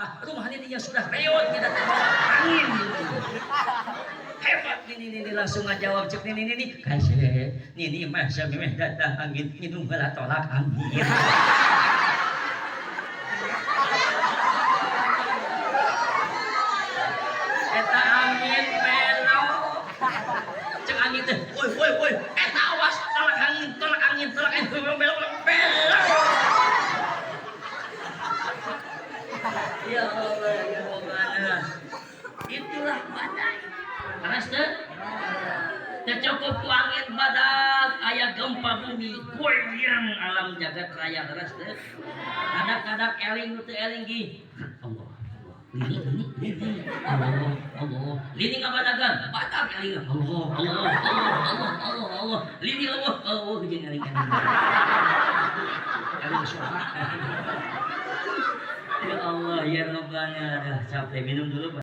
apa? Rumah nininya sudah reot tidak terbawa angin. Hebat nini nini langsung ngajawab cek nini nini. Kasih nini mah samemeh datang angin minum heula tolak angin. Eta angin belok. Cek angin teh, woi woi woi, eta awas tolak angin, tolak angin, tolak angin, belok belok belok. Ya Allah, ya Allah. Itulah badai. Keras teu? Teu cukup ku angin badak, aya gempa bumi, goyang alam jagat raya keras teu? Kadak-kadak eling teu eling gi. Allah, Allah. Lini, lini, lini. Allah, Allah. Lini ngabadagan, badak eling. Allah, Allah, Allah, Allah, Allah, Allah. Lini Allah, Allah jeung eling eling. Eling suara. Ya Allah, ya Rabbana, dah capek minum dulu.